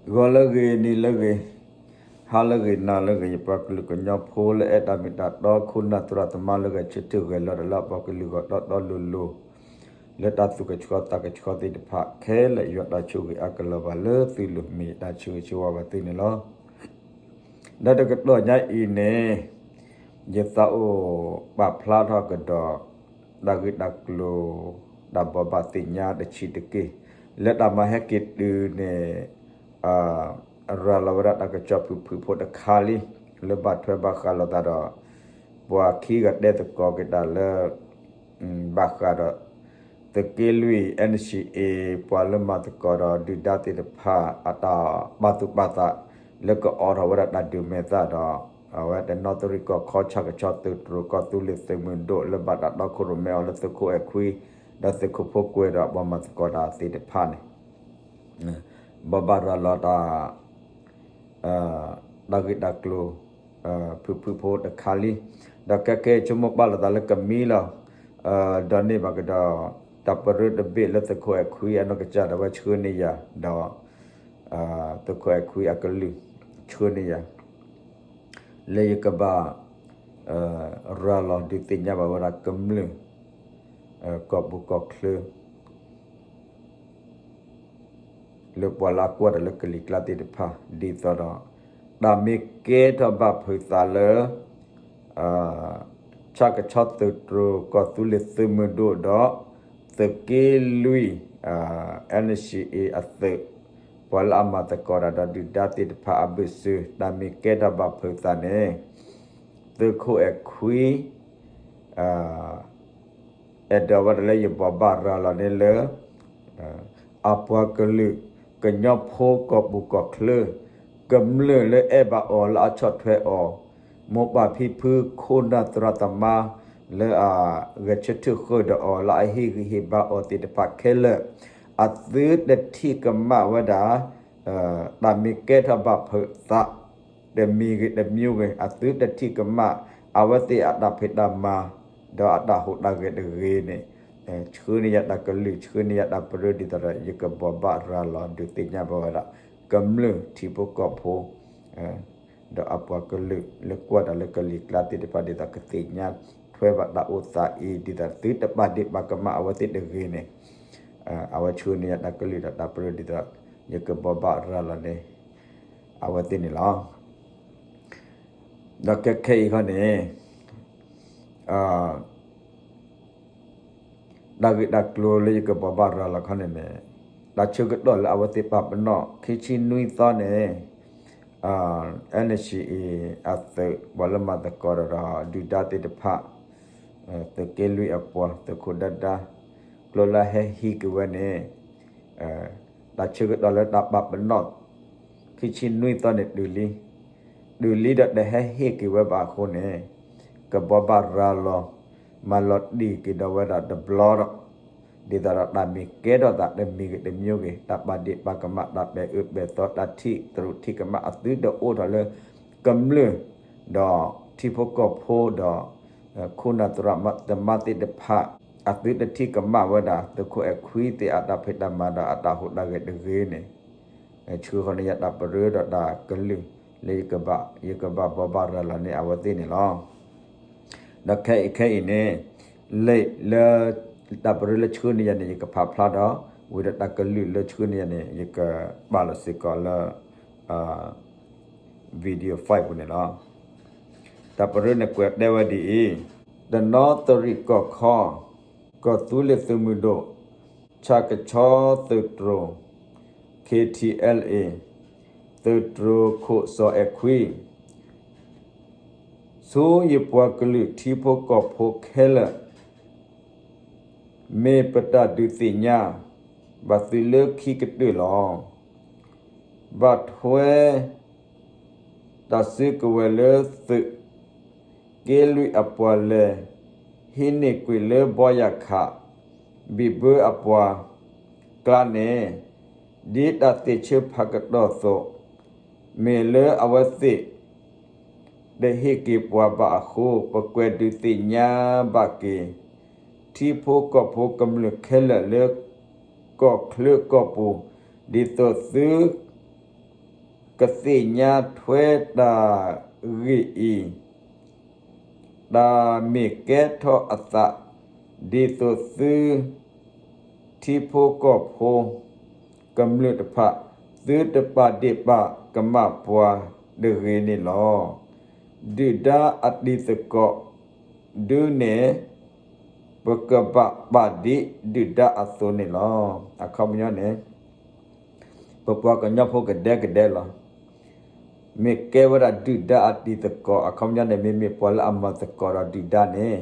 ဂီၤလၢအဂ့ၤ နံၤလၢအဂ့ၤ ဟါလၢအဂ့ၤ နၤလၢအဂ့ၤ ယပှၤကလုာ်ကညီဖိလၢအဲၣ်တၢ်မ့ၢ်တၢ်တီ ခိၣ်နၢ်သရၣ်သမါလၢဂဲၤဆၢထၢၣ်ဂဲၤလီၤတၢ်လၢအပှၤကလုာ်ဂီၢ်တီတီလိၤလိၤ လၢတၢ်သူၣ်ကဆှီသးကဆှီသ့ၣ်တဖၣ်ခဲလၢာ် ယွၤတၢ်ဆိၣ်ဂ့ၤအါကလီၤဘၣ်လၢသုလိၤ မ့ၢ်ယတၢ်ဆၢဂ့ၤဆၢဝါဘၣ်သုန့ၣ်လီၤ. ဒီးတကတီၢ်ညါအံၤန့ၣ် ယသးအိၣ်ပာ်ဖျါထီၣ်ကဒီး တၢ်ဂ့ၢ်တၢ်ကျိၤ တၢ်ဘိးဘၣ်သ့ၣ်ညါတဆံးတက့ၢ် လၢတၢ်မၤဟဲက့ၤတုၤန့ၣ် ရၤလီၤဝဲဒၣ်တၢ်ကစီၣ်ဖုၣ်ဖုၣ်ဖိတခါလံ လၢဘၣ်ထွဲဘၣ်ဃးလိာ်သးဒီး ပှၤခံဂၤတဲသကိးက့ၤတၢ်လၢ ဘၣ်ဃးဒီး သုးက့လွံၢ် NCA ပှၤလၢမၤသကိးဒီးဒုၣ်ဒါသ့ၣ်တဖၣ် အတၢ်ပာ်သူၣ်ပာ်သး လၢကအိးထီၣ်ဝဲဒၣ်တၢ်ဒုးမဲာ်သၣ်ဒီး အဝဲတနီသရံၣ်ကီၢ်ခီ ဆၣ်ကဆီသုးတြိၤ ကီၢ်သူလ့ၤသုးမုၢ်ဒိၣ် လၢဘၣ်တၢ်တီခိၣ်ရိၣ်မဲအီၤလၢသုးခိၣ်အဲၣ်ခွံ ဒီးသုးခိၣ်ဖိကွဲၤဒီးပှၤမၤသကိးတၢ်သ့ၣ်တဖၣ်န့ၣ် ဘိးဘၣ်ရၤလီၤတၢ် တၢ်ဂ့ၢ်တၢ်ကျိၤ ဖုၣ်ဖုၣ်ဖိတခါလံ. ဒီးခဲခဲအံၤဆိကမိၣ်ပာ်လိာ်သးလၢကမံလီၤ ဒီးန့ၢ်ဘၣ်ကဒီး တၢ်ပရၢတဘ့ၣ်လၢသုးခိၣ်အဲၣ်ခွံအနီၢ်ကစၢ်ဒီးအဝဲဆှၢန့ၢ်ယၤ ဒီး သုးခိၣ်အဲၣ်ခွံအကလုၢ် ဆှၢန့ၢ်ယၤ လၢယကဘၣ် ရၤလီၤဒုးသ့ၣ်ညါဘၣ်ဝဲဒၣ်ကမျၢၢ် ကီၢ်ပူၤကီၢ်ချၢ လၢပှၤလၢအကွၢ်တၢ်လၢကလံၤကျါသ့ၣ်တဖၣ် ဒ်သိးဒီး တၢ်မ့ၢ်ကဲထီၣ်ဘၣ်ဖုးသးလၢ ဆၣ်ကဆီသုးတြိၤ ကီၢ်သူလ့ၤသုးမုၢ်ဒိၣ်ဒီး သုးက့လွံၢ် NCA အသုး ပှၤလၢအမၤသကိးတၢ်ဒီးဒုၣ်ဒါသ့ၣ်တဖၣ်အဘၢၣ်စၢၤ တၢ်မ့ၢ်ကဲထီၣ်ဘၣ်ဖုးသးန့ၣ် သုးခိၣ်အဲၣ်ခွံ အဲၣ်ဒိးဝဲဒၣ်လၢယဘိးဘၣ်ရၤလီၤန့ၣ်လၢ အပှၤကလုာ် ကညီဖိကီၢ်ပူၤကီၢ်ချၢ ကမျၢၢ်လၢအဲၣ်ဘၣ်အီၤလၢအဆီၣ်ထွဲအီၤ မိၢ်ပၢ်ဖံဖုခိၣ်နၢ်သရၣ်သမါ လၢအဂဲၤဆၢထၢၣ်ဃုာ်ဒီးအီၤ လၢအဟ့ၣ်ဂံၢ်ဟ့ၣ်ဘါအီၤသ့ၣ်တဖၣ်ခဲလၢာ် အသုတထံၣ်ကမၣ်ဝဲဒၣ် တၢ်မ့ၢ်ကဲထီၣ်ဘၣ်ဖုးသး တမံၤဂ့ၤတမျိုးဂ့ၤ အသုတထံၣ်ကမၣ် အဝဲသ့ၣ်အတၢ်ဖံးတၢ်မၤ ဒီးအတၢ်ဟူးတၢ်ဂဲၤတဂ့ၤန့ၣ် ဆှၢန့ၢ်ယၤတၢ်ကလုၢ် ဆှၢန့ၢ်ယၤတၢ်ပရၢဒ်သိးဒီး ယကဘိးဘၣ်ရၤလီၤဒုးသ့ၣ်ညါဘၣ်ဝဲဒၣ် ကမျၢၢ်ထံဖိကီၢ်ဖိ ဒီးအပှၤကလုာ်လၢကွၢ်တၢ်လၢကလံၤကျါသ့ၣ်တဖၣ်ဒ်သိးကသ့ၣ်ညါထွဲဘၣ်တၢ်အိၣ်သးအံၤ ဒ်သိးသုတပာ်ဒ့ၣ်ပာ်ကမၣ်အဝဲသ့ၣ်တဂ့ၤန့ၣ် အဝဲဆှၢန့ၢ်ယၤတၢ်ကလုၢ်ဒီးတၢ်ပရၢဒ်သိး ယကဘိးဘၣ်ရၤလီၤန့ၣ် အဝဲသ့ၣ်န့ၣ်လီၤ. ဒီးခဲခဲအံၤခီန့ၣ် တၢ်ဂ့ၢ်တၢ်ကျိၤလၢယကဘိးဘၣ်ရၤလီၤခီန့ၣ်န့ၣ် တၢ်ဆၢကတီၢ်လၢအဝဲသ့ၣ်ပာ်ပနီၣ် ခံဆံနွံသီန့ၣ် NCA အသုး ပှၤလၢမၤသကိးဒီးဒုၣ်ဒါသ့ၣ်တဖၣ် သုးက့လွံၢ်အပှၤ သုးခိၣ်ဒါဒါ ကျိလၢဟဲဟံးက့ၤဝဲန့ၣ် တၢ်ဆၢကတီၢ်လၢတၢ်ပာ်ပနီၣ် ခံဆံနွံသီန့ၣ်တုၤလံ, တုၤလံဒီးတဟဲဟ့ၣ်က့ၤဝဲဘၣ်အဃိန့ၣ် ကဘိးဘၣ်ရၤလီၤ မၤလီၤတံၢ်က့ၤဒီးဝဲဒၣ်တဘျီဒီး ဒ်သိးဒီးတၢ်မ့ၢ်ကဲထီၣ်သးတမံၤဂ့ၤတမျိုးဂ့ၤ တၢ်ပာ်ဒ့ၣ်ပာ်ကမၣ် တၢ်ပဲာ်အၢပဲာ်သီ တၢ်ထံၣ်သရူးထံၣ်ကမၣ် အသုတအိၣ်ထီၣ်လၢ ကမျၢၢ် ဒီးထံဖိကီၢ်ဖိဒီး ခိၣ်နၢ်သရၣ်သမါသ့ၣ်တဖၣ် အသုတထံၣ်ကမၣ်ဝဲဒၣ် သုးခိၣ်အဲၣ်ခွံသ့ၣ်အတၢ်ဖံးတၢ်မၤဒီးအတၢ်ဟူးတၢ်ဂဲၤတဂ့ၤန့ၣ် ဆှၢဃီန့ၢ်ယၤတၢ်ပရၢဒီးတၢ်ကလုၢ် လၢယကဘၣ် ယကဘၣ်ဘိးဘၣ်ရၤလီၤန့ၢ်အဝဲသ့ၣ်န့ၣ်လီၤ. ဒီးခဲအံၤခဲအံၤန့ၣ် လၢ တၢ်ပရၢလၢဆှၢန့ၢ်ယၤန့ၣ် ယကဖးဖျါဒီး ဝံၤဒီးတၢ်ကလုၢ်လၢဆှၢန့ၢ်ယၤန့ၣ် ယကပာ်လီၤစ့ၢ်ကီးလၢ video file ပူၤန့ၣ်လီၤ. တၢ်ပရၢန့ၣ်ကွဲးတဲဝဲဒ်အံၤ, တနီသရံၣ်ကီၢ်ခီ ကီၢ်သူလ့ၤသုးမုၢ်ဒိၣ် ဆၣ်ကဆီသုးတြိၤ KTLA သုးတြိၤခိၣ်စီၤအဲၣ်ခွံ ဆူယပှၤကလုာ်ထံဖိကီၢ်ဖိခဲလၢာ် မ့ၢ်ပတၢ်ဒုးသ့ၣ်ညါ ဘၣ်သုလၢခံကတၢၢ်လီၤ. ဘၣ်ထွဲ တၢ်စုကဝဲၤလၢသုးက့လွံၢ်အပှၤလဲၤ ဟံးန့ၢ်ကွံာ်လၢဘီယၣ်ခး ဘံၣ်ဘၢအပှၤကျါန့ၣ် ဒ်တၢ်သ့ၣ်ဆၢဖးကတီၢ်အသိး မ့ၢ်လၢအဝဲသ့ၣ် တဟ့ၣ်က့ၤပှၤဘၣ်အဃိ ပကွဲးဒုးသ့ၣ်ညါဘၣ်က့ၤ ထံဖိကီၢ်ဖိကမျၢၢ်ခဲလၢာ်လၢ ကီၢ်ချၢကီၢ်ပူၤ ဒ်သိးသု ကသ့ၣ်ညါထွဲတၢ်ဂ့ၢ်အံၤ တၢ်မ့ၢ်ကဲထီၣ်အသး ဒ်သိးသု ထံဖိကီၢ်ဖိ ကမျၢၢ်တဖၣ် သုတပာ်ဒ့ၣ်ပာ်ကမၣ်ပှၤတဂ့ၤန့ၣ်လီၤ. ဒုၣ်ဒါအတံၤသကိးဒုန့ၣ် ပကဘၣ်ပာ်ဒ်ဒုၣ်ဒါအသိးန့ၣ်လီၤ. အခီပညီန့ၣ် ပပှၤကညီဖိကဒဲကဒဲလီၤ. မ့ၢ်ကဲဝဲဒၣ်ဒုၣ်ဒါအတံၤသကိး အခီပညီန့ၣ် မ့မ့ၢ်ပှၤလၢအမၤသကိးဒီးဒုၣ်ဒါန့ၣ်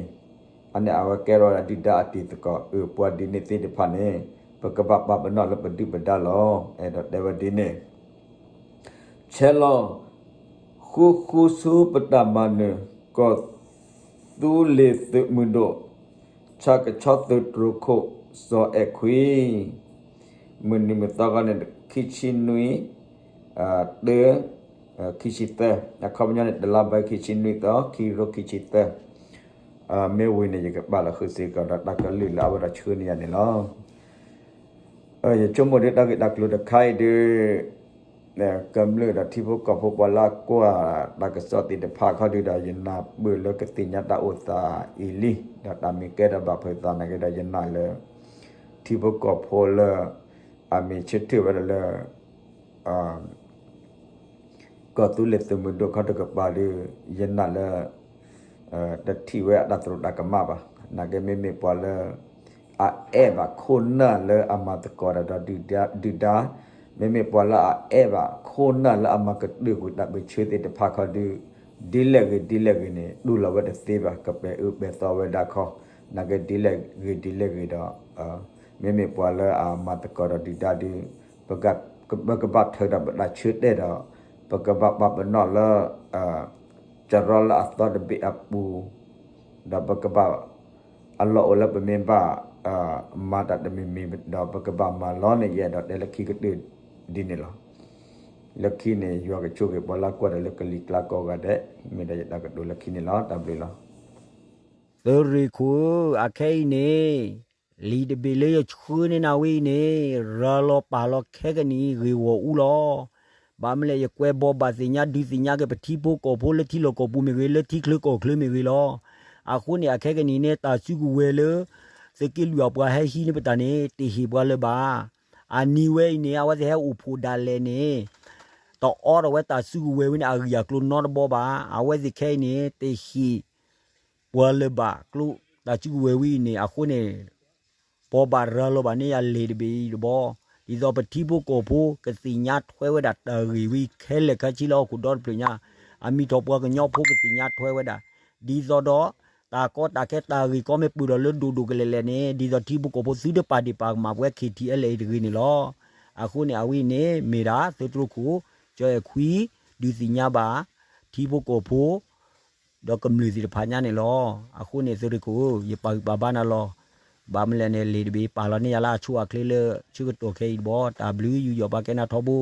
အန့ၣ်အဝဲကဲထီၣ်ဝဲဒၣ်ဒုၣ်ဒါအတံၤသကိး အပှၤဒ်န့ၣ်သ့ၣ်တဖၣ်န့ၣ် ပကဘၣ်ပာ်ပနီၣ်လၢပဒုၣ်ပဒါလီၤ. အဲၣ်ဒိးတဲဝဲဒ်န့ၣ် ဆဲးလီၤ ဃုဃုဆူပတၢ်မၤနၢၤ ကီၢ်သူလ့ၤသုးမုၢ်ဒိၣ် ဆၣ်ကဆီသုးတြိၤခိၣ် စီၤအဲၣ်ခွံ မုၢ်နံၤမုၢ်သီခီန့ၣ် ခံဆံနွံ တၢ ခံဆံသၢ အခီပညီန့ၣ် တလါဘၢၣ်ခံဆံနွံသီ ခံကထိခံဆံသၢ မ့ၢ်ဝံၤန့ၣ် ယကပာ်လီၤဃုာ်စ့ၢ်ကီးဒီးတၢ်ကလုၢ်လၢအဝဲဒၣ်ဆှၢန့ၢ်ယၤန့ၣ်လီၤ. ယဆိကမိၣ်ဒ်တၢ်ဂ့ၢ်တၢ်ကျိၤတခါအံၤဒ် ကမျၢၢ်ဒီးထံဖိကီၢ်ဖိပှၤလၢအကွၢ်တၢ်ကစီၣ်သ့ၣ်တဖၣ်ခီဒုဒီး ယနၢ်ပၢၢ်လၢကသ့ၣ်ညါတၢ်အိၣ်သးအံၤလံ ဒီးတၢ်မ့ၢ်ကဲထီၣ်ဘၣ်ဖုးသးနာ်က့ဒီး ယနာ်လၢ ထံဖိကီၢ်ဖိလၢ အမ့ၢ်ဆၢထၢၣ်ဝဲဒၣ်လၢ ကီၢ်သူလ့ၤသုးမုၢ်ဒိၣ်ခီတကပၤဒီး ယနာ်လၢ တထံၣ်ဝဲအတၢ်သရူးတၢ်ကမၣ်ဘၣ်. နာ်က့မ့မ့ၢ်ပှၤလၢ အအဲၣ်ဘၣ်ခိၣ်နၢ်လၢအမၤသကိးတၢ်ဒီးဒုၣ်ဒါ, မ့မ့ၢ်ပှၤလၢအအဲၣ်ဘၣ်ခိၣ်နၢ်လၢအမၤကတၢၢ်ကွံာ်တၢ်ပၢဆှၢသ့ၣ်တဖၣ်ခီဒီး ဒ်လဲၣ်ဂ့ၤဒ်လဲၣ်ဂ့ၤန့ၣ် တူၢ်လိာ်ဝဲတသ့ဘၣ်, ကပဲာ်အၢပဲာ်သီဝဲဒၣ်ခီ, နာ်က့ဒ်လဲၣ်ဂ့ၤဒ်လဲၣ်ဂ့ၤဒီး မ့မ့ၢ်ပှၤလၢအမၤသကိးဒီးဒုၣ်ဒါဒီး ပကဘၣ်ထုးဒီးပတၢ်ဆၢတဲာ်ဒီး ပကဘၣ်ပာ်ပနီၣ်လၢ စရီလၢအသီတဘ့ၣ်အပူၤ, ဒီးပကဘၣ် အလီၢ်အိၣ်လၢပမ့ၢ်ဘၣ် မၤတၢ်တမံၤမံၤဒီး ပကဘၣ်မၤလီၤန့ၣ် ယအဲၣ်ဒိးတဲလၢခံကတၢၢ်ဒ်န့ၣ်လီၤ. လၢခံန့ၣ် ယွၤကဆိၣ်ဂ့ၤပှၤလၢကွၢ်တၢ်လၢကလံၤကျါကိးဂၤဒဲး, မ့ၢ်ဒီးယတၢ်ကတိၤလၢခံန့ၣ်လီၤ. တၢ်ဘျုးလီၤ. သုးရ့ၣ်ခိၣ်ဧၢ, အခဲအံၤန့ၣ် လံာ်တဘ့ၣ်လၢယဆှၢန့ၢ်နၤဝဲအံၤန့ၣ် ရၤလီၤပာ်လီၤခဲကနံၣ်အံၤဂ့ၢ်ဂီၢ်အူလီၤ. ဘၣ်မနုၤလဲၣ် ယကွဲးဘီးဘၣ်သ့ၣ်ညါဒုးသ့ၣ်ညါက့ၤပထံဖိကီၢ်ဖိလၢထံလီၢ်ကီၢ်ပူၤမ့ၢ်ဂ့ၤ လၢထံချၢကီၢ်ချၢမ့ၢ်ဂ့ၤလီၤ. အဃိန့ၣ် အခဲကနံၣ်န့ၣ် တၢ်စုကဝဲၤလၢ သုးက့လွံၢ်အပှၤဟဲဟံးန့ၢ်ပတၢ်န့ၣ် တဟ့ၣ်ပှၤလၢၤဘၣ်. အနံၤဝဲအံၤန့ၣ် အဝဲသ့ၣ်ဟဲအိၣ်ဖှိၣ်ဒၣ်လဲာ်န့ၣ် တအိးထီၣ်ဝဲတၢ်စုကဝဲၤဝဲန့ၣ် အဂ့ၢ်အကျိၤနီတဘီဘၣ်. အဝဲသ့ၣ်ခဲအံၤန့ၣ် တဟ့ၣ် ပှၤလၢၤဘၣ်ကျိ တၢ်စုကဝဲၤဝဲအံၤန့ၣ် အဃိန့ၣ် ပဘၣ်ရၤလီၤဘၣ်န့ၢ်ယၤလံာ်တဘ့ၣ်အံၤတဘီ, ဒ်သိးပထံဖိကီၢ်ဖိကသ့ၣ်ညါထွဲဝဲဒၣ်တၢ်ဂ့ၢ်ဝဲခဲလၢာ်ခဲဆ့လၢဟီၣ်ခိၣ်ဒီတဖျၢၣ်ညါ, အမ့ၢ်ထီၣ်ပှၤကညီဖိကသ့ၣ်ညါထွဲဝဲဒၣ်, ဒ်သိးဒီး တၢ်ကီတၢ်ခဲတၢ်ဂ့ၢ်ကီမ့ၢ်ပၢၢ်ထီၣ်လၢဒိၣ်ဒိၣ်ကလဲာ်လဲာ်န့ၣ် ဒ်သိးထံဖိကီၢ်ဖိသုတပာ်ဒ့ၣ်ပာ်ကမၣ်ပဝဲ KTLA တဂ့ၤန့ၣ်လီၤ. အဃိန့ၣ် အဝဲအံၤန့ၣ် မ့ၢ်ဒၣ်သုးတြိခိၣ် ကၠီအဲၣ်ခွံ ဒုးသ့ၣ်ညါဘၣ် ထံဖိကီၢ်ဖိ ဒီးကမျၢၢ်သ့ၣ်တဖၣ်ညါန့ၣ်လီၤ. အဃိန့ၣ် သုးတြိခိၣ်ဧၢ, ယပာ်ဂံၢ်ပာ်ဘါနၤလီၤ. ဘၣ်မနုၤလဲၣ်န့ၣ် လံာ်တဘ့ၣ်ပာ်လီၤန့ၢ်ယၤလၢအဆိအချ့လၢဆၢကတီၢ်ခဲအံၤတဘီ, တၢ်ဘျုးယူးယီၣ်ပာ်ကဲနၤထီဘိ